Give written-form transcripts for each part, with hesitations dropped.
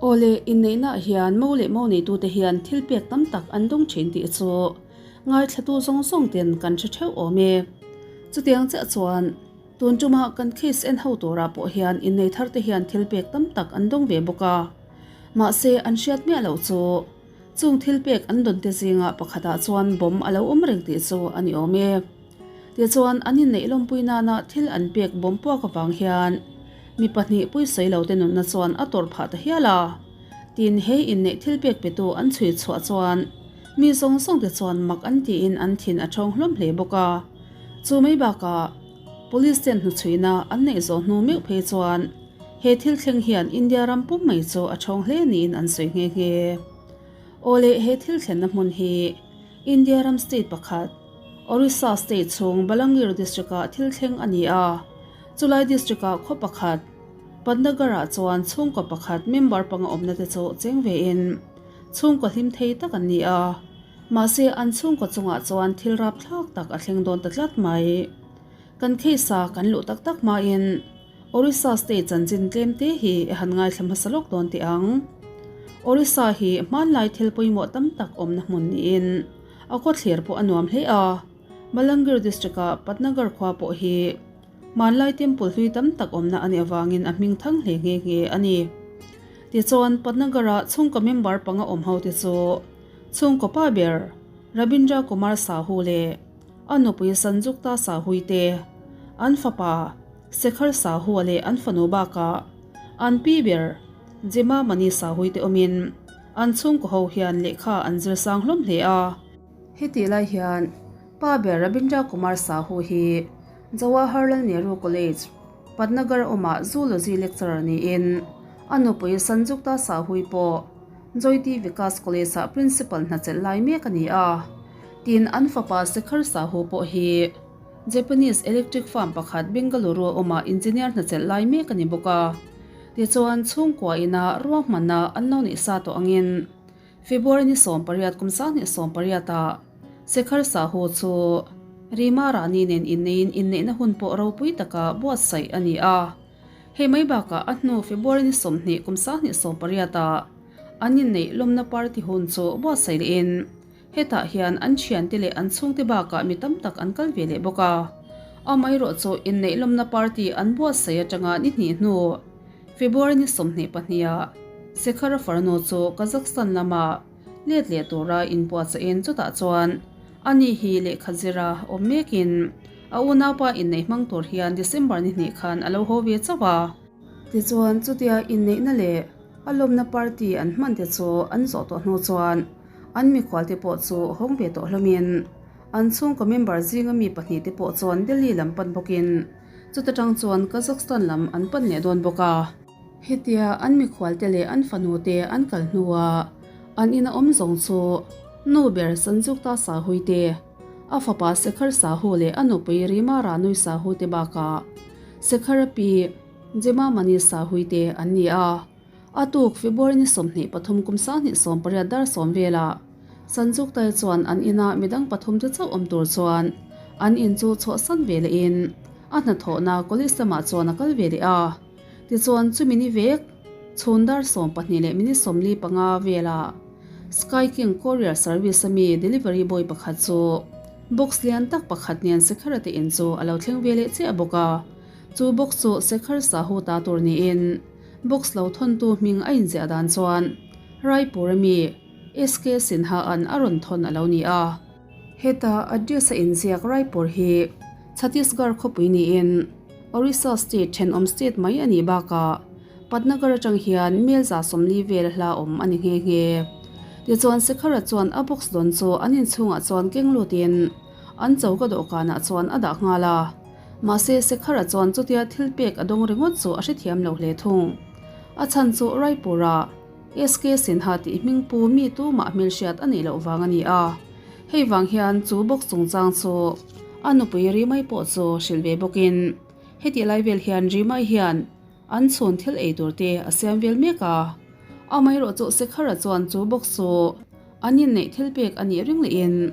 Awle, inneihnaah hian mo leh mo neitute hian thil pek tam tak an dawng thin tih chu ngaithlatu zawng zawng ten kan hre theuh awm e. Chutiang chiah chuan tun tuma kan case en ho turah pawh hian innei thar te hian thil pek tam tak an dawng ve bawk a. Mahse, an hriat miah loh chu chung thil pek an dawn te zingah pakhatah chuan bomb a lo awm reng tih chu a ni awm e. Tichuan, an inneih lawmpui nana thil an pek bawm puak avang hian mi pahnih puisawi lo te nunna chuan a tawrh phah ta hial a. Tin, he inneih thil pek petu an chhui chhuah chuan mi zawng zawng te chuan mak an tiin an thin a thawng hlawm hle bawk a. Chu mai bakah Police ten hnuchhuina an neih zawh hnu meuh phei chuan he thil thleng hian India ram pum mai chu a thawng hle niin an sawi nghe nghe. Awle, he thil thlenna hmun hi India ram state pakhat, Orissa state chhung Balangir district-ah thil thleng a ni a, chulai district-ah khaw pakhat, Patnagarh-ah chuan chhungkaw pakhat member panga awmna te chu cheng vein chhungkaw hlim thei tak an ni a, mahse an chhungkaw chungah chuan thil rapthlak tak a thleng dawn ta tlat mai. Kan case-a kan luh tak tak hmain Orissa state chanchin tlem te hi i han ngaithla hmasa lawk dawn teh ang. Orissa hi hmanlai thil pawimawh tam tak awmna hmun niin A khawthlir pawh a nuam hle a, Balangir district-a Patnagarh khua pawh hi hmanlai temple hlui tam tak awmna a nih avangin a hming thang hle nghe nghe a ni. Tichuan, Patnagarh-a chhungkaw member panga awm ho te chu chhungkaw pa ber Rabindra Kumar Sahu leh a nupui Sanjukta Sahui te, an fapa Sekhar Sahu-a leh an fanu bakah an pi ber Jema Mani Sahui te awmin An chhungkaw ho hian lehkha an zir sang hlawm hle a. Hetih lai hian pa ber Rabindra Kumar Sahu hi Jawaharlal Nehru College, Patnagarh awmah Zoology lecturer niin a nupui Sanjukta Sahui pawh Joyti Vikas College-ah principal hna chelh lai mek a ni a. Tin, an fapa Sekhar Sahu pawh hi Japanese electric firm pakhat Bengaluru awmah engineer hna chelh lai mek a ni bawk a. Tichuan, chhungkua ina ruahmanna an lo neih sa tawh angin February ni 18 kum 2018 ah Sekhar Sahu chu Rima Rani nen inneiin inneihna hun pawh ropui taka buatsaih a ni a. Hei mai bakah a hnu February ni 20 kum 2018 ah an inneih lawmna party hun chu buatsaih lehin Hetah hian an thiante leh an chhungte bakah mi tam tak an kal ve leh bawk a. Amaherawh chu inneih lawmna party an buatsaih atanga ni hnih hnu February ni 22 ah Sekhara Farnu chu Kazakhstan lama let leh tura inpuahchah-in chutah chuan ani hi lehkha zira awm mekin a unaupa inneih hmang tur hian December ni hnih khan a lo haw ve chauh a. Tichuan chutia inneihna leh a lawmna party an hman te chu an zawh tawh hnu chuan An mikhualte pawh chu hawng ve tawh hlawmin an chhungkaw member zinga mi pahnihte pawh chuan Delhi lam pan bawkin chuta tang chuan Kazakhstan lam an pan leh dawn bawk a. Hetia an mikhualte leh an fanute an kal hnuah an ina awm zawng chu nu ber Sanjukta Sahui te, a fapa Sekhar Sahu leh a nupui Rima Ranui Sahu te bakah Sekhara pi Jema Mani Sahui te an ni a. A tuk February ni 23 kum 2018 dar sawm velah Sanjuktai chuan an inah midang pathum te chauh awm tur chuan an in chu chhuahsan ve lehin a hnathawhna college lamah chuan a kal ve leh a. Tichuan chumi ni vek chhun dar 12 leh minute 45 velah Sky King Courier Service ami delivery boy pakhat chu box lian tak pakhat nen Sekhara te in chu a lo thleng ve leh chiah bawk a. Chu box chu Sekhar Sahu ta tur niin Box lo thawntu hming a inziah dan chuan Raipur ami SK Sinha an a rawn thawn a lo ni a. Heta address a inziak Raipur hi Chhattisgarh khawpui niin Orissa state thenawm state mai a nih bakah Patnagarh atang hian mel 140 vel hla awm a ni nghe nghe. Tichuan Sekhara chuan a box dawn chu an inchhungah chuan keng lutin an choka dawhkanah chuan a dah nghal a. Mahse, Sekhara chuan chutia thil pek a dawng ringawt chu a hrethiam lo hle thung. A chhan chu Raipur-a SK Sinha tih hming pu mi tumah hmelhriat a neih loh vang a ni a. Hei vang hian chu box chungchang chu a nupui Rimai pawh chu hrilh ve bawkin hetih lai vel hian Rimai hian an chhun thil ei tur te a siam vel mek a. Amaherawh chu Sekhara chuan chu box chu An inneih thil pek a nih ring lehin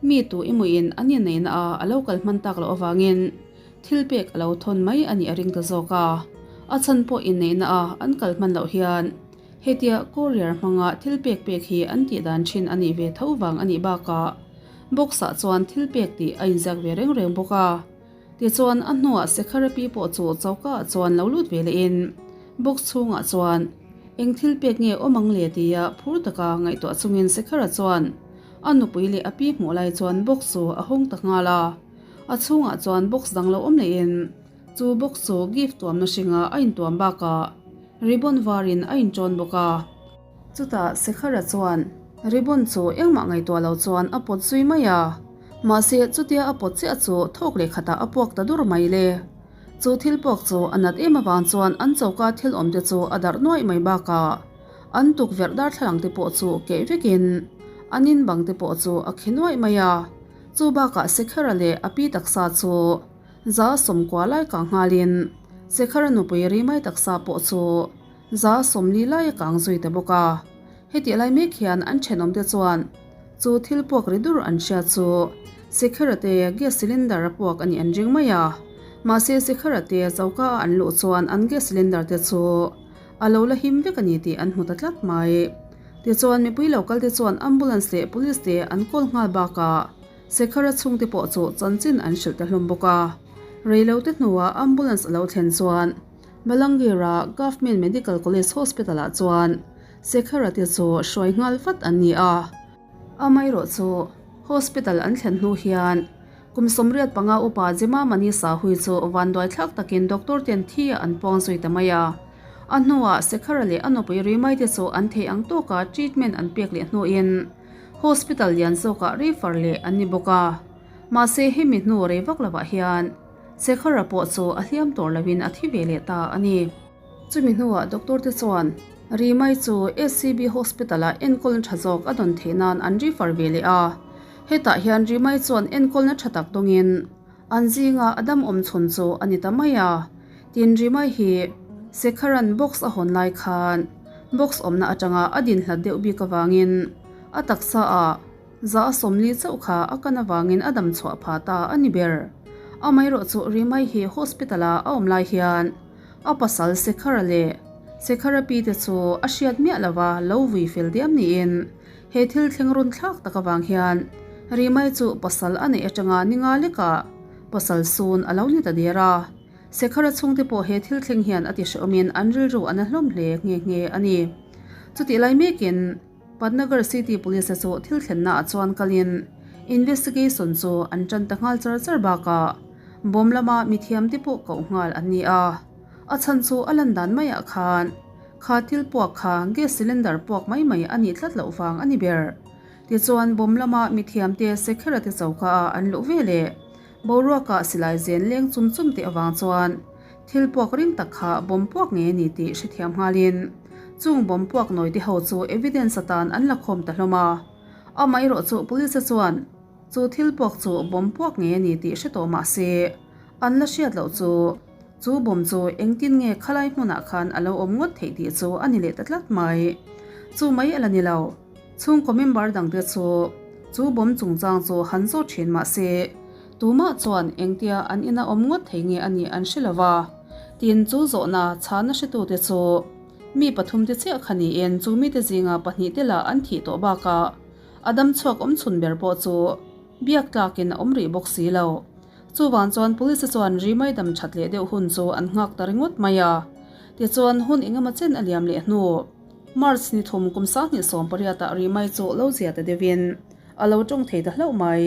mi tu emawiin an inneihna a a lo kal hman tak loh avangin thil pek a lo thawn mai a nih a ring ta zawk a. A chhan pawh inneihna a an kal hman loh hian Hetia courier hmanga thil pek pek hi an tih dan thin a nih ve tho vang a nih bakah box ah chuan thil pek tih a inziak ve reng reng bawk a. Tichuan a hnuah Sekhara pi pawh chu choka ah chuan lo lut ve leh in box chhungah chuan eng thil pek nge awm ang le tia phur taka ngaihtuah chungin Sekhara chuan a nupui leh a pi hmuh lai chuan box chu a hawng ta nghal a. A chhungah chuan box dang lo awm leh in Chu box chu gift tuamna hringa a intuam bakah ribbon varin a inṭawn bawk a. Chutah Sekhara chuan ribbon chu engmah ngaihtuah lo chuan a pawt zui mai a, mahse chutia a pawt chiah chu thawk leh khatah a puak ta dur mai le. Chu thil puak chu a nat em avang chuan an choka thil awm te chu a darh nuaih mai bakah an tukverh darthlalang te pawh chu keh vekin an in bang te pawh chu a khi nuaih mai a. Chu bakah Sekhara leh a pi taksa chu Za 90 lai kang nghalin Sekhara nupui Rimai taksa pawh chu 40 lai a kang zui ta bawk a. Hetih lai mek hian an thenawmte chuan chu thil puak ri dur an hria chu Sekhara te gas cylinder a puak a nih an ring mai a. Mahse Sekhara te choka a an luh chuan an gas cylinder te chu a lo la him vek a ni tih an hmu ta tlat mai. Tichuan mipui lo kalte chuan ambulance leh police te an call nghal bakah Sekhara chhungte pawh chu chanchin an hrilh ta hlawm bawk a. Reilote hnuah ambulance a lo thlen chuan Balangir-a Government Medical College Hospital-ah chuan Sekhara te chu hruai nghal vat an ni a. Amaherawh chu hospital an thlen hnu hian kum 85 upa Jema Mani Sahui chu vanduaithlak takin doctor ten thi ah an puang zui ta mai a. A hnuah Sekhara leh a nupui Rimai te chu an theih ang tawka treatment an pek leh hnuin Hospital lian zawkah refer leh an ni bawk a, mahse hemi hnu rei vak lovah hian Sekhara pawh chu a hliam tawr lovin a thi ve leh ta a ni. Chumi hnuah doctor te chuan Rimai chu SCB Hospital-ah enkawlna tha zawk a dawn theih nan an refer ve leh a, hetah hian Rimai chuan enkawlna tha tak dawngin an zinga a dam awm chhun chu a ni ta mai a. Tin Rimai hi Sekharan box a hawn lai khan box awmna atanga a din hlat deuh bik avangin a taksa ah 40 chauh kha a kan avangin a dam chhuah pha ta a ni ber. Amaherawh chu Rimai hi hospital ah a awm lai hian a pasal Sekhara leh Sekhara pi te chu a hriat miah lova lo vui fel diam niin he thil thleng run thlak tak avang hian Rimai chu pasal a neih atanga ni nga lekah pasal sun a lo ni ta der a. Sekhara chhungte pawh he thil thleng hian a ti hrehawmin an rilru a na hlawm hle nghe nghe a ni. Chutih lai mekin Patnagarh City Police te chu thil thlenna ah chuan kalin investigation chu an tan ta nghal char char bakah bawm lama mithiam te pawh koh nghal an ni a. A chhan chu a lan dan maiah khan kha thil puak kha gas cylinder puak mai mai a nih tlat loh vang a ni ber. Tichuan bawm lama mithiam te Sekhara te choka ah an luh veleh Boruakah silai zen leng chum chum teh avang chuan thil puak ring tak kha bomb puak ngei a ni tih hrethiam nghalin chung bomb puak nawi te ho chu evidence atan an la khawm ta hlawm a. Amaherawh chu police chuan chu thil puak chu bomb puak ngei a ni tih hre tawh mah se an la hriat loh chu chu bomb chu engtin nge khalai hmunah khan a lo awm ngawt theih tih chu a ni leh ta tlat mai. Chu mai a la ni lo. Chhungkaw member dangte chu chu bomb chungchang chu han zawt thin mah se, tumah chuan engtia an ina awm ngawt thei nge a nih an hre lo va. Tin, chu zawhna chhana hretute chu mi pathumte chiah kha niin chu mite zinga pahnihte lah an thih tawh bakah a dam chhuak awm chhun ber pawh chu biak tlakin a awm rih bawk si lo. Chuvang chuan police chuan ri mai dam that leh deuh hun chu an nghak ta ringawt mai a. Tichuan hun engemaw chen a liam leh hnu. March ni thum kum 2018 ah Rimai chu lo zia ta deuhin a lo tawng thei ta hlauh mai.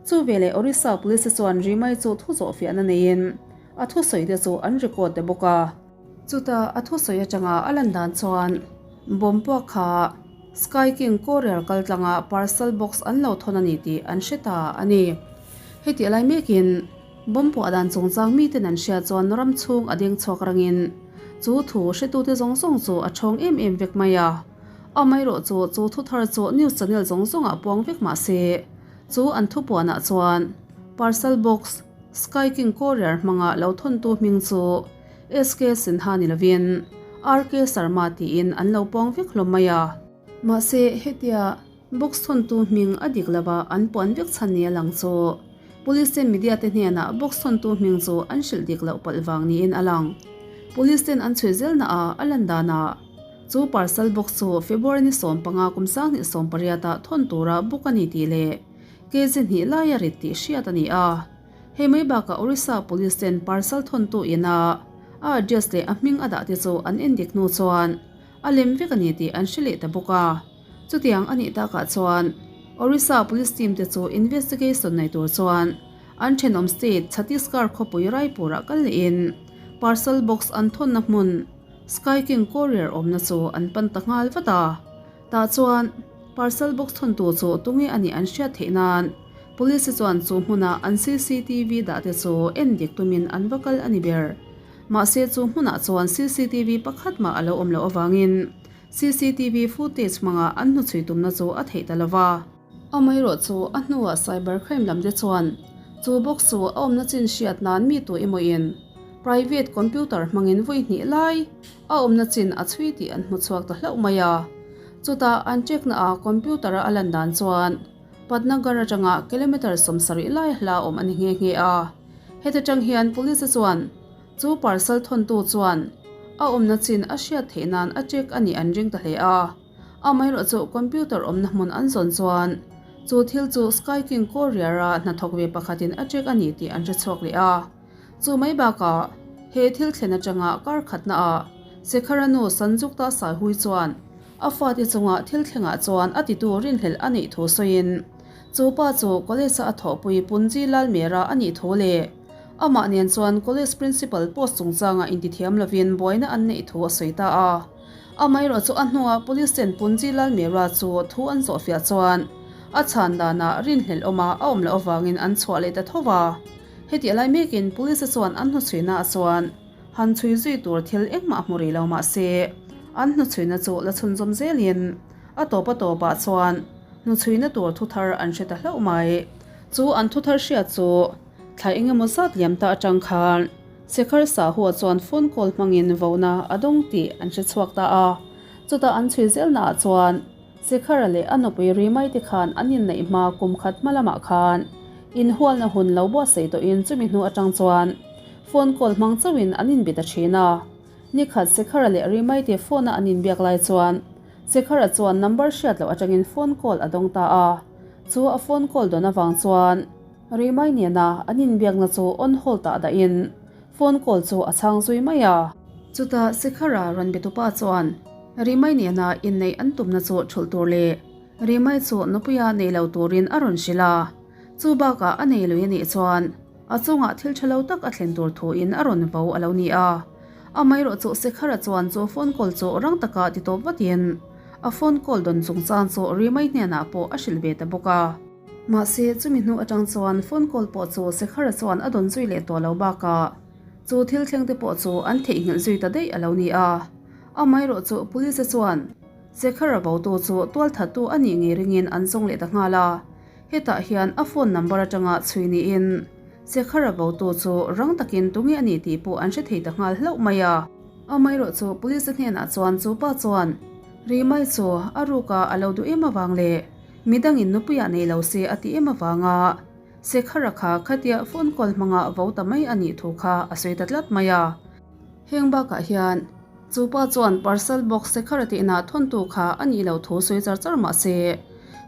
Chu veleh Orissa Police chuan Rimai chu thu zawh fiahna neiin a thusawi te chu an record ta bawk a. Chutah a thusawi atanga a lan dan chuan bomb puak kha Sky King courier kal tlanga parcel box an lo thawn a ni tih an hre ta a ni. Heti lai mekin Bomb puah dan chungchang miten an hriat chuan ram chhung a deng chhuak rangin chu thu hretute zawng zawng chu a thawng em em vek mai a. Amaherawh chu chu thu thar chu news channel zawng zawngah puang vek mah se chu an thu puanah chuan parcel box Sky King courier hmanga lo thawntu hming chu SK Sinha ni lovin RK Sharma tiin an lo puang vek hlawm mai a. Mahse hetia Box thawntu hming a dik lova an puan vek chhan ni a lang chu Police ten media te hnenah box thawntu hming chu an hrilh dik loh palh vang niin a lang. Police ten an chhui zelna ah a lan danah. Chu parcel box chu February ni 15 kum 2018 ah thawn tura book a ni tih leh kg hnih laia rit tih hriat a ni a. Hei mai bakah Orissa Police ten parcel thawntu ina a address leh a hming a dah te chu an endik hnu chuan a lem vek a ni tih an hre leh ta bawk a. Chutiang a nih takah chuan Orissa Police team te chu investigation nei tur chuan an thenawm state Chhattisgarh khawpui Raipur-ah kal lehin parcel box an thawnna hmun Sky King Courier awmna chu an pan ta nghal vat a. Tah chuan parcel box thawntu chu tunge a nih an hriat theih nan Police chuan chu hmuna an cctv dah te chu en dik tumin an va kal a ni ber. Mahse chu hmunah chuan cctv pakhat mah a lo awm loh avangin cctv footage hmanga an hnuchhui tumna chu a theih ta lo va. Amaherawh chu a hnuah cyber crime lam te chuan chu box chu a awmna chin hriat nan mi tu emawin private computer hmangin vawi hnih lai a awmna chin a chhui tih an hmu chhuak ta hlauh mai a. Chutah an check na a computer a a lan dan chuan Patnagarh atanga kilometre 70 lai hla awm a ni nghe nghe a. Heti tang hian police chuan chu parcel thawntu chuan a awmna chin a hriat theih nan a check a nih an ring ta hle a. Amaherawh chu computer awmna hmun an zawn chuan chu thil chu Sky King Courier-a hnathawk ve pakhatin a check a ni tih an hre chhuak leh a. Chu mai bakah he thil thlen atanga kar khatnaah Sekhara nu Sanjukta Saihui chuan a fate chunga thil thlengah chuan a titu rinhlelh a neih thu sawiin chu pa chu college-a a thawhpui Punji Lal Mehra a nih thu leh amah nen chuan college principal post chungchanga intithiam lovin buaina an neih thu a sawi ta a. Amaherawh chu a hnuah Police ten Punji Lal Mehra chu thu an zawhfiah chuan a chhan danah rinhlelh awma a awm loh avangin an chhuah leh ta tho va. Heti lai mekin Police te chuan an hnuchhuina ah chuan han chhui zui tur thil engmah hmu rih lo mah se an hnuchhuina chu la chhunzawm zelin a tawp a tawpah chuan hnuchhuina tur thu thar an hre ta hlauh mai. Chu an thu thar hriat chu thla engemaw zat liam ta atang khan Sekhar Sahua chuan phone call hmangin vona a dawng tih an hre chhuak ta a. Chutah an chhui zelna ah chuan Sekhara leh a nupui Rimai te khan an inneih hma kum khat hma lamah khan inhualna hun lo buatsaih tawhin chumi hnu atang chuan phone call hmang chauhin an inbi ta thin a. Nikhat Sekhara leh Rimai te phone a an inbiak lai chuan Sekhara chuan number hriat loh atangin phone call a dawng ta a. Chu a phone call dawn avang chuan Rimai nena an inbiakna chu on hold ah dahin phone call chu a chhang zui mai a. Chutah Sekhara rawn be tupa chuan Rimai nena inneih an tumna chu thulh tur leh Rimai chu nupuia nei lo turin a rawn hrilh a. Chu bakah a nei lui a nih chuan a chungah thil tha lo tak a thlen tur thuin a rawn vo a lo ni a. Amaherawh chu Sekhara chuan chu phone call chu rang taka ti tawp vatin a phone call dawn chungchang chu Rimai hnenah pawh a hrilh ve ta bawk a. Mahse chumi hnu atang chuan phone call pawh chu Sekhara chuan a dawn zui leh tawh lo bakah chu thil thleng te pawh chu an theihnghilh zui ta daih a lo ni a. Amaherawh chu Police chuan Sekhara votu chu tualthattu a nih ngei ringin an zawng leh ta nghal a. Hetah hian a phone number atanga chhui niin Sekhara votu chu rang takin tunge a nih tih pawh an hre thei ta nghal hlauh mai a. Amaherawh chu Police hnenah chuan chu pa chuan Rimai chu a ruka a lo duh em avang leh midangin nupuiah nei lo se a ti em avanga Sekhara kha khatia phone call hmanga vo ta mai a nih thu kha a sawi ta tlat mai a. Heng bakah hian chu pa chuan parcel box Sekhara tihna thawntu kha a nih loh thu sawi char char mah se,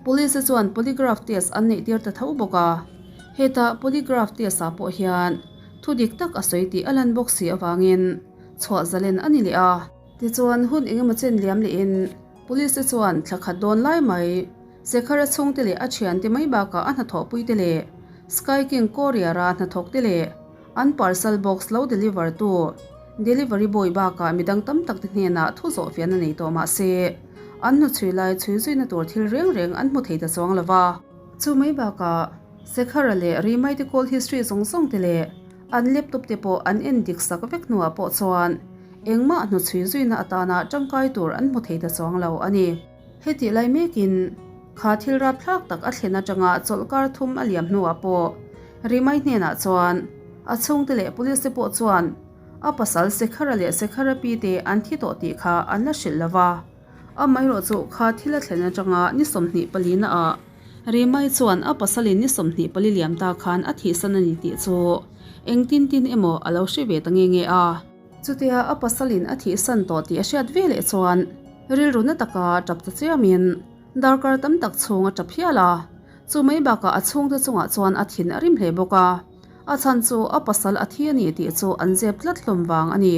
Police te chuan polygraph test an neih tir ta tho bawk a. Hetah polygraph test ah pawh hian thu dik tak a sawi tih a lan bawk si avangin chhuah zalen a ni leh a. Tichuan hun engemaw chen liam lehin Police te chuan thla khat dawn lai mai Sekhara chhungte leh a thiante mai bakah a hnathawhpuite leh Sky King Courier-a hnathawkte leh An parcel box lo deliver tu delivery boy bakah midang tam tak te hnenah thu zawh fian a nei tawh mah se, an hnuchhui lai chhui zuina tur thil reng reng an hmu thei ta chuang lo va. Chu mai bakah Sekhara leh Rimai te call history zawng zawng te leh an laptop te pawh an en dik sak vek hnuah pawh chuan engmah hnuchhui zuina atana tangkai tur an hmu thei ta chuang lo a ni. Hetih lai mekin kha thil rapthlak tak a thlen atanga chawlhkar thum a liam hnuah pawh Rimai hnenah chuan a chhungte leh police te pawh chuan a pasal Sekhara leh Sekhara pi te an thi tawh tih kha an la hrilh lo va. Amaherawh chu kha thil a thlen atanga ni 24 naah Rimai chuan a pasalin ni 24 liam ta khan a thihsan a ni tih chu engtin tin emaw a lo hre ve ta nge nge a. Chutia a pasalin a thihsan tawh tih a hriat ve leh chuan. Rilru na taka tap ta chiamin darkar tam tak chhung a tap hial a, chu mai bakah a chhungte chungah chuan a thin a rim hle bawk a, a chhan chu a pasal a thi a ni tih chu an zep tlat hlawm vang a ni.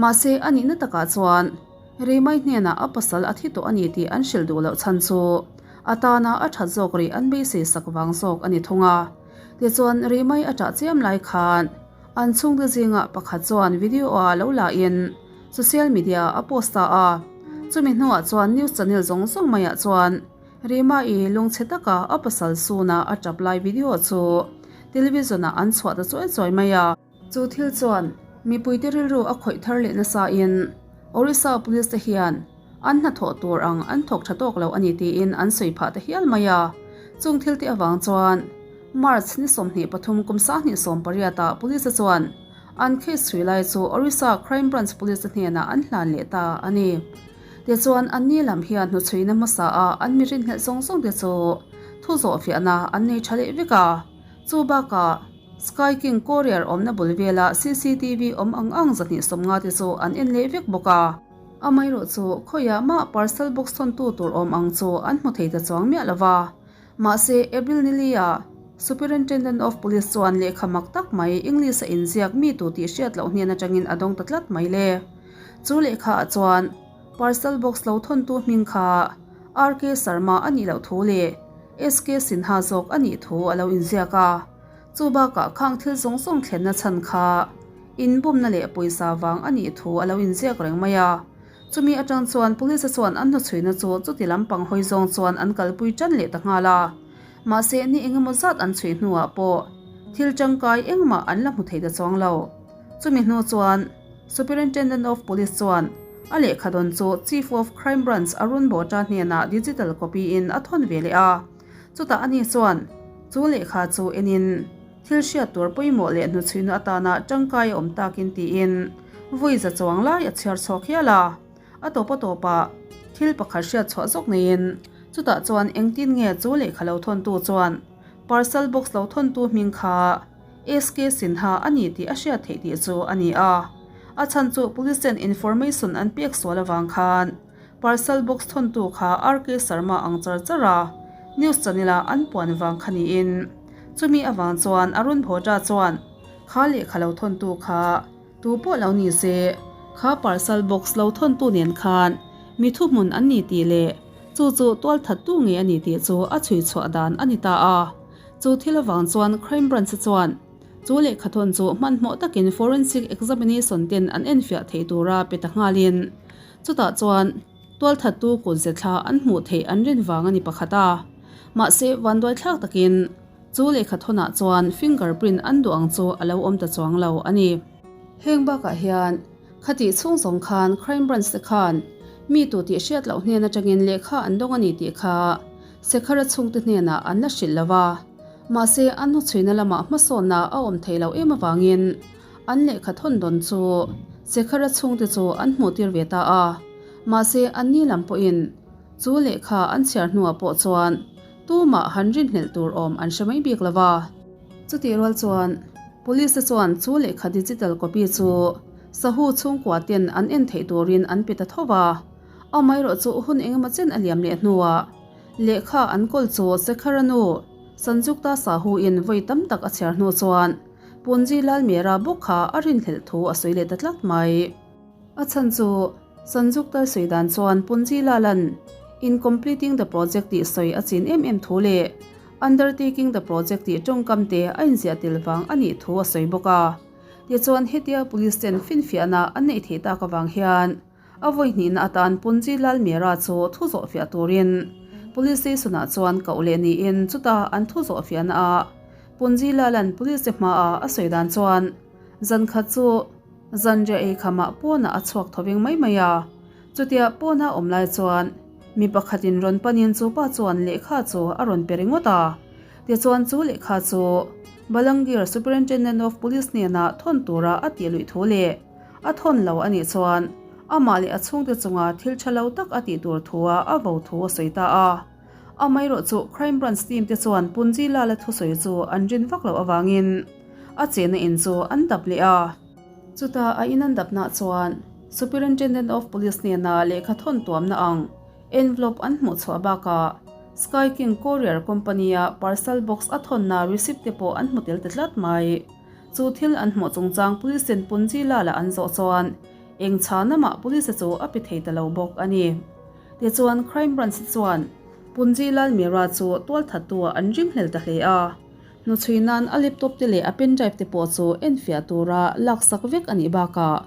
Mahse a nihna takah chuan Rimai hnenah a pasal a thi tawh a ni tih an hrilh duh loh chhan chu a tana a that zawk rih an beisei sak vang zawk a ni thung a. Tichuan Rimai a tah chiam lai khan an chhungte zingah pakhat chuan video ah lo la in social media a post ta a. Chumi hnuah chuan news channel zawng zawng maiah chuan Rima-i lungchhe taka a pasal suna a tap lai video chu television ah an chhuah ta chuai chuai mai a. Chu thil chuan mipuite rilru a khawih thar leh nasa in Orissa Police te hian an hnathawh tur ang an thawk tha tawk lo a ni tiin an sawi phah ta hial mai a. Chung thil te avang chuan March ni 23 kum 28 ah Police te chuan an case chhui lai chu Orissa Crime Branch Police te hnenah an hlan leh ta a ni. Tichuan anni lam hian hnuchhuina hmasa a an mi rinhlelh zawng zawng te chu thu zawhfiahna an nei tha leh vek a. Chu bakah Sky King Courier awmna bul vela cctv awm ang ang 250 te chu an en leh vek bawk a. Amaherawh chu khawiah mah parcel box thawntu tur awm ang chu an hmu thei ta chuang miah lo va. Mahse April Nili-a Superintendent of Police chuan lehkha mak tak mai English a inziak mi tu tih hriat loh hnen atangin a dawng ta tlat mai le. Chu lehkha ah chuan parcel box lo thawntu hming kha RK Sharma a nih loh thu leh SK Sinha zawk a nih thu a lo inziak a. Chu bakah khang thil zawng zawng thlenna chhan kha inbumna leh pawisa vang a nih thu a lo inziak reng mai a. Chumi atang chuan Police chuan an hnuchhuina chu chuti lampang hawi zawng chuan an kalpui tan leh ta nghal a. Mahse ni engemaw zat an chhui hnuah pawh thil tangkai engmah an la hmu thei ta chuang lo. Chumi hnu chuan Superintendent of Police chuan a lehkha dawn chu Chief of Crime Branch Arun Bhota hnenah digital copy in a thawn ve leh a. Chutah ani chuan chu lehkha chu enin thil hriat tur pawimawh leh hnuchhuina atana tangkai a awm takin tiin vawi za chuang lai a chhiar chhuak hial a. A tawp a tawpah thil pakhat hriat chhuah zawk neiin chutah chuan engtin nge chu lehkha lo thawntu chuan parcel box lo thawntu hming kha SK Sinha a ni tih a hriat theih tih chu a ni a. A chhan chu police ten information an pek sual avang khan Parcel box thawntu kha RK Sharma ang char char a, news channel a an puan vang kha niin. Chumi avang chuan Arun Bhota chuan kha lehkha lo thawntu kha tu pawh lo ni se, kha parcel box lo thawntu nen khan mi thuhmun an ni tih leh chu chu tualthattu nge a ni tih chu a chhui chhuah dan a ni ta a. Chu thil avang chuan Crime Branch chuan Chu lehkha thawn chu hmanhmawh takin forensic examination ten an enfiah theih tura pe ta nghalin chutah chuan tualthattu kutze thla an hmuh theih an rin vang a ni pakhat a. Mahse vanduai thlak takin chu lehkha thawnah chuan fingerprint an duh ang chu a lo awm ta chuang lo a ni. Heng bakah hian khatih chhung zawng khan crime branch te khan mi tu tih hriat loh hnen atangin lehkha an dawng a ni tih kha Sekhara chhungte hnenah an la hrilh lo a. Mahse, an hnuchhuina lamah hmasawnna a awm theih loh em avangin an lehkha thawn dawn chu Sekhara chhungte chu an hmuhtir ve ta a. Mahse, anni lam pawhin chu lehkha an chhiar hnuah pawh chuan tumah han rinhlelh tur awm an hre mai bik lo va. Chutih rual chuan Police te chuan chu lehkha digital copy chu Sahu chhungkua ten an en theih turin an pe ta tho va. Amaherawh chu hun engemaw chen a liam leh hnuah Lehkha an kawl chu Sekhara nu Sanjukta Sahu in vawi tam tak a chhiar hnu chuan Punji Lal Mera bawk kha a rinhlelh thu a sawi leh ta tlat mai. A chhan chu Sanjukta sawi dan chuan Punji Lal-a'n in completing the project tih sawi a chin em em thu leh undertaking the project tih tawngkam te a inziah tel vang a nih thu a sawi bawk a. Tichuan hetia police ten finfiahna an neih theih tak avang hian A vawi hnihna atan Punji Lal Mera chu thu zawhfiah turin Police Station ah chuan koh leh niin chuta an thu zawhfiahna ah Punji Lal-a'n Police te hmaah a sawi dan chuan zan khat chu zanriah ei khamah pawnah a chhuak thoveng mai mai a, chutia pawna awm lai chuan mi pakhatin rawn panin chu pa chuan lehkha chu a rawn pe ringawt a, tichuan chu lehkha chu Balangir Superintendent of Police hnenah thawn tura a tih luih thu leh A thawn lo a nih chuan amah leh a chhungte chunga thil tha lo tak a tih tur thua a vo thu a sawi ta a. Amaherawh chu Crime Branch team te chuan Punji Lala thusawi chu an rin vak loh avangin a chehna in chu an dap leh a. Chuta a in an dapnah chuan Superintendent of Police hnena lehkha thawn tuamna ang envelope an hmuh chhuah bakah Sky King Courier Company-a parcel box a thawnna receipt te pawh an hmu tel ta tlat mai. Chu thil an hmuh chungchang Police ten Punji Lal-a an zawh chuan eng chhana mah Police chu a pe thei ta lo bawk a ni. Tichuan Crime Branch chuan Punji Lal Mehra chu tualthattu-ah an ringhlel ta hle a. Hnuchhui nan a laptop te leh a pen drive te pawh chu enfiah tura laksak vek a nih bakah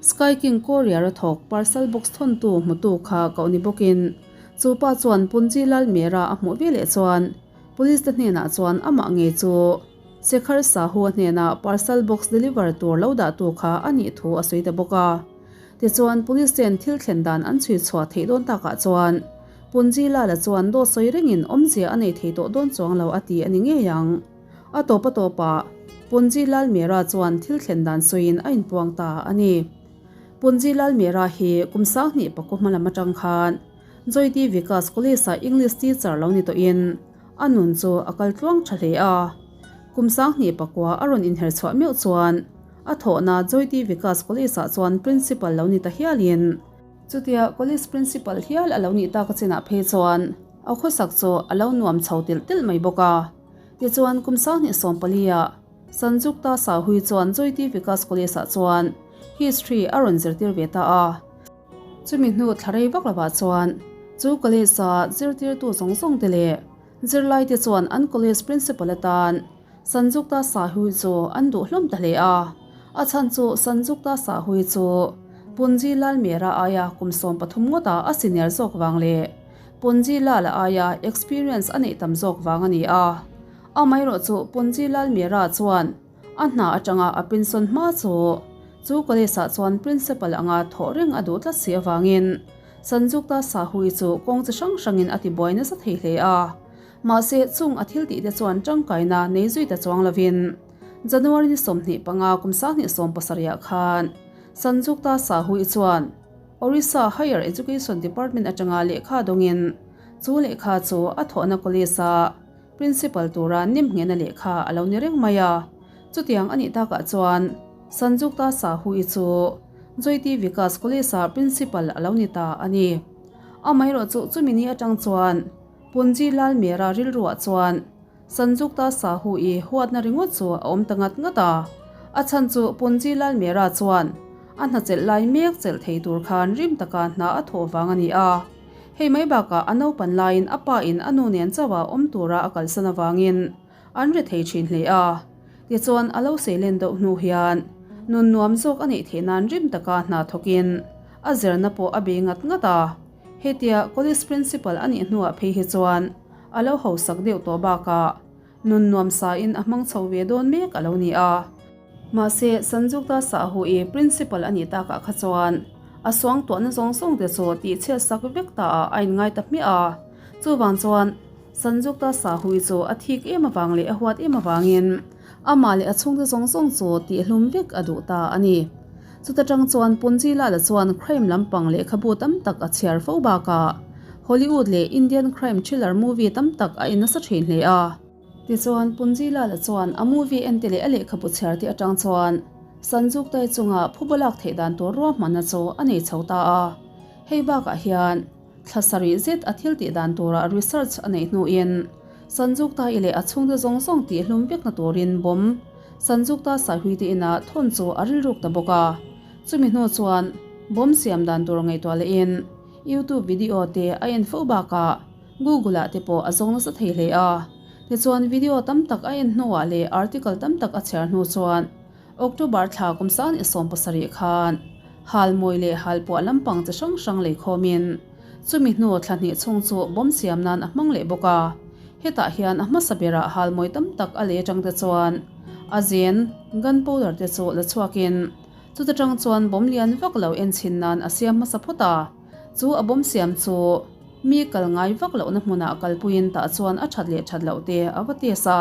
Sky King Courier a thawk parcel box thawntu hmutu kha koh ni bawkin chu pa chuan Punji Lal Mehra a hmuh veleh chuan Police te hnenah chuan amah ngei chu Shekhar Sahu a hnenah parcel box deliver tur lo dahtu kha a nih thu a sawi ta bawk a. Tichuan Police ten thil thlen dan an chhui chhuah theih dawn takah chuan Punji Lala chuan dawt sawi rengin awmzia a nei thei tawh dawn chuang lo a ti a ni ngei ang. A tawp a tawpah Punji Lal Mehra chuan thil thlen dan sawiin a inpuang ta a ni. Punji Lal Mehra hi kum 2000 pakua hma lam atang khan Joyti Vikas College-ah English teacher lo ni tawhin a nun chu a kal tluang tha hle a. Kum 2000 pakua a rawn inher chhuah meuh chuan a thawhna Joyti Vikas College-ah chuan principal lo ni ta hialin, Chutia College Principal hial a lo nih tak a chinah phei chuan a khawsak chu a lo nuam chho telh telh mai bawk a. Tichuan kum 2014 ah Sanjukta Sahui chuan Joyti Vikas College ah chuan History a rawn zirtir ve ta a. Chumi hnu thla rei vak lovah chuan chu college a zirtirtu zawng zawng te leh zirlaite chuan an college principal atan Sanjukta Sahui chu an duh hlawm ta hle a, a chhan chu Sanjukta Sahui chu Punji Lal Mehra aia kum 13 ngawta a senior zawk vang leh Punji Lal aia experience a neih tam zawk vang a ni a. Amaherawh chu Punji Lal Mehra chuan a hna atanga a pension hma chu chu college ah chuan principal anga thawh reng a duh tlat si avangin Sanjukta Sahui chu kawng chi hrang hrangin a tibuai nasa thei hle a. Mahse, chung a thil tihte chuan tangkaina nei zui ta chuang lovin January ni 25 kum 2017 ah khan Sanjukta Sahu-i chuan Orissa Higher Education Department atanga lehkha dawngin chu lehkha chu a thawhna college-a Principal tura nemnghehna lehkha a lo ni reng mai a. Chutiang a nih takah chuan Sanjukta Sahu-i chu Jyoti Vikas College-a Principal a lo ni ta a ni. Amaherawhchu chu chumi ni atang chuan Punji Lal Mehra rilruah chuan Sanjukta Sahu-i huatna ringawt chu a awm ta ngat ngat a. A chhan chu Punji Lal Mehra chuan a hna chelh lai mek chelh thei tur khan rim taka hna a thawh vang a ni a. Hei mai bakah a naupan laiin a pa in a nu nen chauha awm tura a kalsan avangin an ri thei thin hle a. Tichuan a lo seilen deuh hnu hian nun nuam zawk a neih theih nan rim taka hna thawkin a zirna pawh a bei ngat ngat a. Hetia College Principal a nih hnuah phei hi chuan a lo hausak deuh tawh bakah nun nuam sain a hmang chho ve dawn mek a lo ni a. Mahse, Sanjukta Sahu-i Principal a nih takah kha chuan a suangtuahna zawng zawng te chu tihchhiat sak vek ta ah a inngai ta hmiah a. Chuvang chuan Sanjukta Sahu-i chu a thik em avang leh a huat em avangin amah leh a chhungte zawng zawng chu tihlum vek a duh ta a ni. Chuta tang chuan Punji Lala chuan crime lampang lehkhabu tam tak a chhiar fo bakah Hollywood leh Indian crime thriller movie tam tak a en nasa thin hle a. Tichuan Punji Lala chuan a movie en te leh a lehkhabu chhiar te atang chuan Sanjuktai chunga phuba lak theih dan tur ruahmanna chu a nei chho ta a. Hei bakah hian thla sarih zet a thil tih dan tura research a neih hnuin Sanjuktai leh a chhungte zawng zawng tihhlum vekna turin bomb Sanjukta Saihuite inah thawn chu a rilruk ta bawk a. Chumi hnu chuan bomb siam dan tur ngaihtuah lehin YouTube video te a en fo bakah Google ah te pawh a zawng nasa thei hle a. Tichuan video tam tak a en hnuah leh article tam tak a chhiar hnu chuan October thla kum 2017 khan halmawi leh halpuah lampang chi hrang hrang lei khawmin chumi hnu thla hnih chhung chu bomb siam nan a hmang leh bawk a. Hetah hian a hmasa berah halmawi tam tak a lei atang te chuan a zen, gun powder te chu la chhuakin chuta tang chuan bomb lian vak lo en chhin nan a siam hmasa phawt a. Chu a bomb siam chu mi kal ngai vak lohna hmunah kalpuiin tah chuan a that leh that loh te a va test a.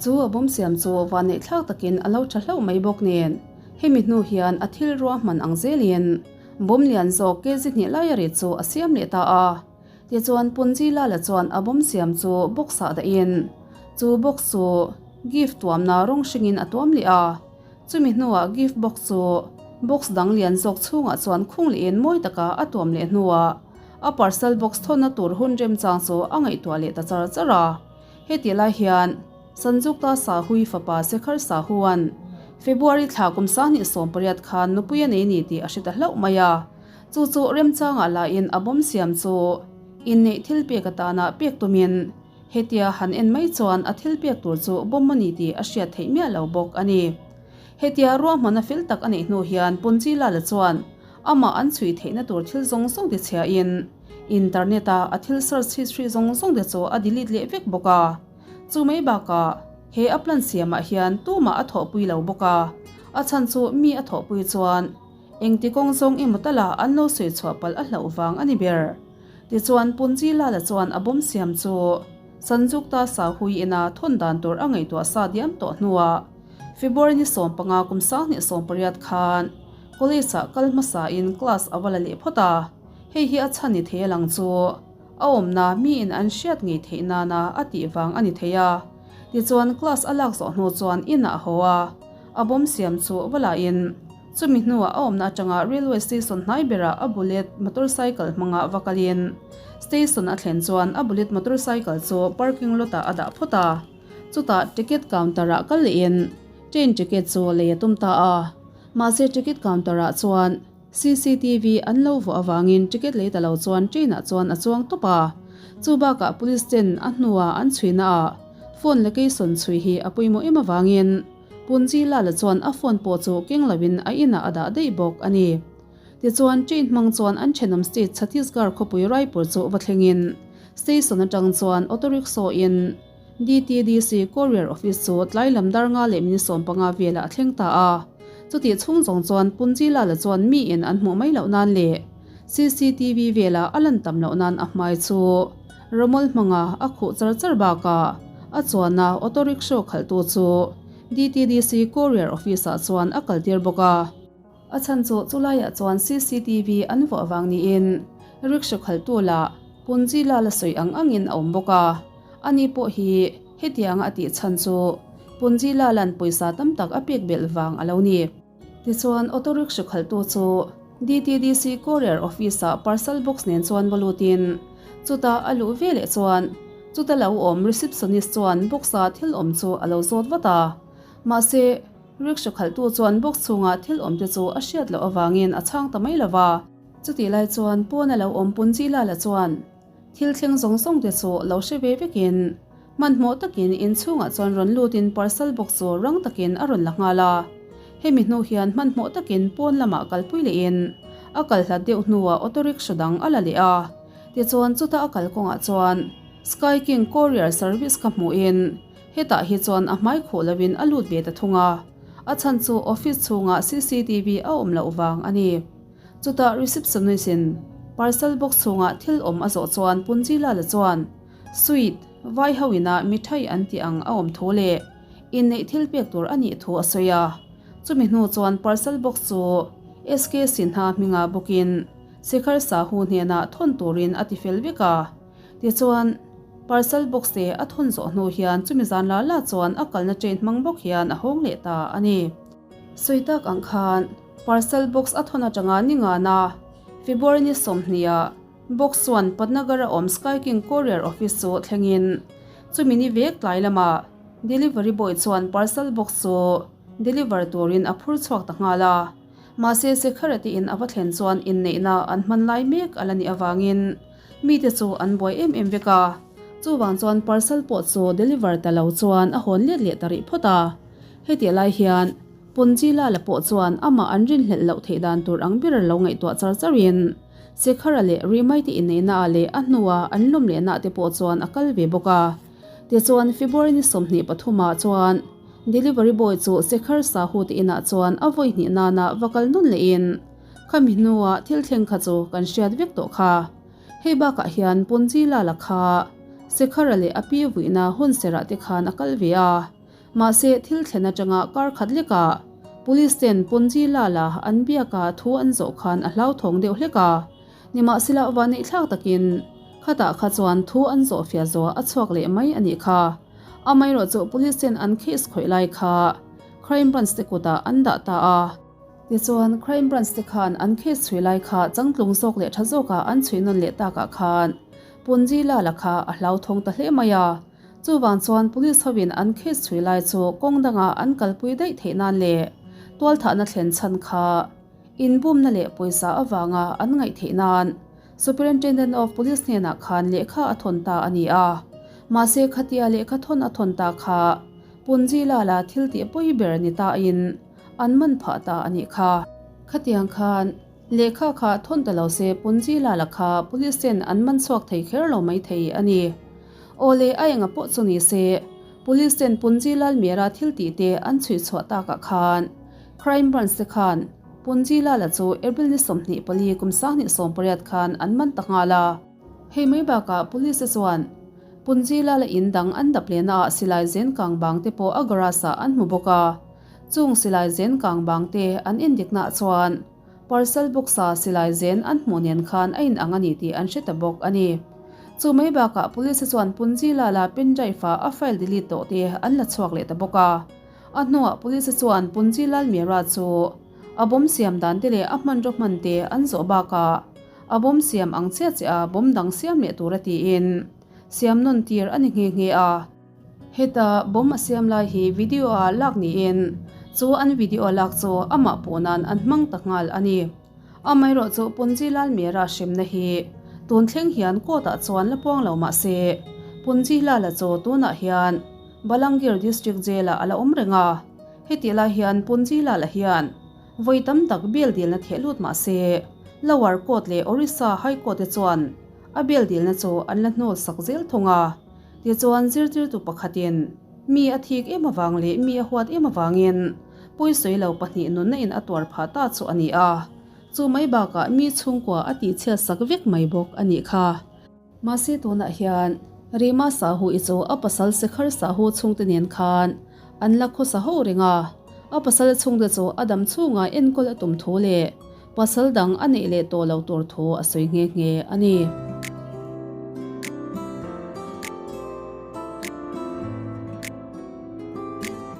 Chu a bomb siam chu vanneih thlak takin a lo tha hlauh mai bawk nen, hemi hnu hian a thil ruahman ang zelin bomb lian zawk kg hnih lai a rit chu a siam leh ta a. Tichuan Punji Lala chuan a bomb siam chu box ah dahin chu box chu gift tuamna rawng hringin a tuam leh a. Chumi hnuah gift box chu Box dang lian zawk chhungah chuan khung lehin mawi taka a tuam leh hnuah a parcel box thawnna tur hun remchang chu a ngaihtuah leh ta char char a. Heti lai hian Sanjukta Sahui fapa Sekhar Sahuan February thla kum 2018 khan nupui a nei ni tih a hre ta hlauh mai a. Chu chu remchangah lahin a bawm siam chu inneih thil pek atana pek tumin hetia han en mai chuan a thil pek tur chu bawm a ni tih a hriat theih miah lo bawk a ni. Hetia ruahmanna fel tak a neih hnu hian Punji Lala chuan amah an chhui theihna tur thil zawng zawng te chhiahin internet-a a thil search history zawng zawng te chu a delete leh vek bawk a. Chu mai bakah he a plan siamah hian tumah a thawhpui lo bawk a, a chhan chu mi a thawhpui chuan Engti kawng zawng emaw tala an lo sawi chhuah palh a hlauh vang a ni ber. Tichuan Punji Lala chuan a bawm siam chu Sanjukta Sahui ina thawn dan tur a ngaihtuah sa diam tawh hnuah February ni 15 kum 2018 khan College ah kal hmasain class a va la leh phawt a, hei hi a chhan ni thei a lang chu a awmna miin an hriat ngei theih nana a tih vang a ni thei a. Tichuan class a lak zawh hnu chuan inah a haw a, a bawm siam chu va lahin Chumi hnuah a awmna atanga railway station hnai berah a bullet motorcycle hmanga va kalin station a thlen chuan a bullet motorcycle chu parking lot ah a dah phawt a. Chutah ticket counter ah kal lehin train ticket chu lei a tum ta a. Mahse ticket counter ah chuan cctv an lo vuah avangin ticket lei ta lo chuan train ah chuan a chuang tawp a. Chu bakah police ten a hnuah an chhuina ah phone location chhui hi a pawimawh em avangin Punji Lala chuan a phone pawh chu keng loin a inah a dah daih bawk a ni. Tichuan, train hmang chuan an thenawm state Chhattisgarh khawpui Raipur chu va thlengin station atang chuan auto rickshaw in DTDC courier office chu tlai lam dar nga leh minute 15 velah a thleng ta a. Chutih chhung zawng chuan Punji Lala chuan miin an hmuh mai loh nan leh CCTV velah a lan tam loh nan a hmai chu Rawmawl hmanga a khuh char char bakah a chuana auto rickshaw khalhtu chu DTDC courier office ah chuan a kaltir bawk a. A chhan chu chulaiah chuan cctv an vuah vang niin rickshaw khalhtu lah Punji Lal a sawi ang angin a awm bawk a. Ani pawh hi hetianga a tih chhan chu Punji Lala'n pawisa tam tak a pek belh vang a lo ni. Tichuan auto rickshaw khalhtu chu DTDC courier office ah parcel box nen chuan va lutin chutah a luh ve leh chuan chuta lo awm receptionist chuan box a thil awm chu a lo zawt vat a. Mahse rickshaw khalhtu chuan box chhunga thil awm te chu a hriat loh avangin a chhang ta mai lo va. Chutih lai chuan pawn a lo awm Punji Lala chuan thil thleng zawng zawng te chu lo hre ve vekin Hmanhmawh takin inchhungah chuan rawn lutin parcel box chu rang takin a rawn la nghal a. Hemi hnu hian hmanhmawh takin pawn lamah kalpui lehin a kal hlat deuh hnuah auto rickshaw dang a la leh a. Tichuan chuta a kal kawngah chuan Sky King Courier Service kha hmuhin hetah hi chuan a hmai khuh loin a lut ve ta thung a. A chhan chu office chhungah cctv a awm loh vang a ni. Chutah receptionist in parcel box chhungah thil awm a zawh chuan Punji Lala chuan Sweet, vai ho ina mithai an tih ang a awm thu leh inneih thil pek tur a nih thu a sawi a. Chumi hnu chuan parcel box chu SK Sinha hminga bawkin Shekhar Sahu hnenah thawn turin a ti fel vek a. Tichuan, parcel box te a thawn zawh hnu hian chumi zan la la chuan a kalna train hmang bawk hian a hawng leh ta a ni. Sawi tak ang khan parcel box a thawn atanga ni ngana February ni 20 ah Box chuan Patnagar a awm Sky King Courier Office chu thlengin chumi ni vek tlai lamah delivery boy chuan parcel box chu deliver turin a phur chhuak ta nghal a. Mahse Sekhara te in a va thlen chuan inneihna an hman lai mek a la nih avangin mite chu an buai em em vek a. Chuvang chuan parcel pawh chu deliver ta lo chuan a hawn let leh ta rih phawt a. Hetiah lai hian Punji Lala pawh chuan amah an rinhlelh loh theih dan tur ang ber lo ngaihtuah char charin Sekhara leh Rimaite inneihnaah leh a hnua an lawm lehnaah te pawh chuan a kal ve bawk a. Tichuan, February ni 23 ah chuan delivery boy chu Sekhar Sahu te inah chuan a vawi hnih nana va kal nawn lehin khami hnua thil thleng kha chu kan hriat vek tawh kha. Hei bakah hian Punji Lala kha Sekhara leh a pi vuihna hunserah te khan a kal ve a. Mahse, thil thlen atanga kar khat lekah Police ten Punji Lala an biaka thu an zawh khan a hlauthawng deuh hlek a. Nimahsela, vaneihthlak takin khatah kha chuan thu an zawh fiah zawh a chhuak leh mai a nih kha. Amaherawhchu Police ten an case khawih lai kha Crime Branch te kutah an dah ta a. Tichuan, Crime Branch te khan an case chhui lai kha changtlung zawk leh tha zawka an chhui nawn leh takah khan Punji Lala kha a hlauthawng ta hle mai a. Chuvang chuan Police hovin an case chhui lai chu kawng dangah an kalpui daih theih nan leh tualthahna thlen chhan kha inbumna leh pawisa avanga an ngaih theih nan Superintendent of Police hnenah khan lehkha a thawn ta a ni a. Mahse khatia lehkha thawn a thawn ta kha Punji Lala thil tih pawi ber ni tain an man phah ta a nih kha. Khatiang khan lehkha kha thawn ta lo se Punji Lala kha Police ten an man chhuak thei kher lo mai thei a ni. Aw le a enga pawh chu ni se Police ten Punji Lal Mera thil tih te an chhui chhuah takah khan Crime Branch te khan Punji Lala chu April ni 24 kum 2018 khan an man ta nghal a. Hei mai bakah Police te chuan Punji Lala in dang an dap lehna ah silai zen kang bang te pawh a garage ah an hmu bawk a. Chung silai zen kang bang te an indiknaah chuan Parcel box a silai zen an hmuh nen khan a inang a ni tih an hre ta bawk a ni. Chu mai bakah Police chuan Punji Lala pen drive ah a file delete tawh te an la chhuak leh ta bawk a. A hnuah Police chuan Punji Lal Mehra chu a bomb siam dan te leh a hmanraw hman te an zawh bakah a bomb siam ang chiah chiah a bomb dang siam leh tura tiin siam nawn tir a ni nghe nghe a. Heta bomb a siam lai hi video ah lak niin chu an video lak chu amah pawh nan an hmang ta nghal a ni. Amaherawh chu Punji Lal Mehra hremna hi tun thleng hian court ah chuan la puang lo mah se Punji Lala chu tunah hian Balangir District Jail ah a la awm reng a. Hetih lai hian Punji Lala hian vawi tam tak bail dilna theh lut mah se Lower Court leh Orissa High Court te chuan a bail dilna chu an la hnawl sak zel thung a. Tichuan zirtirtu pakhatin mi a thik em avang leh mi a huat em avangin pawisawi lo pahnih nunna in a tuar phah ta chu a ni a, chu mai bakah mi chhungkua a tihchhiat sak vek mai bawk a nih kha. Mahse tunah hian Rima Sahu i chu a pasal Sekhar Sahu chhungte nen khan an la khawsa ho reng a, a pasal chhungte chu a dam chhungah enkawl a tum thu leh pasal dang a neih leh tawh lo tur thu a sawi nghe nghe a ni.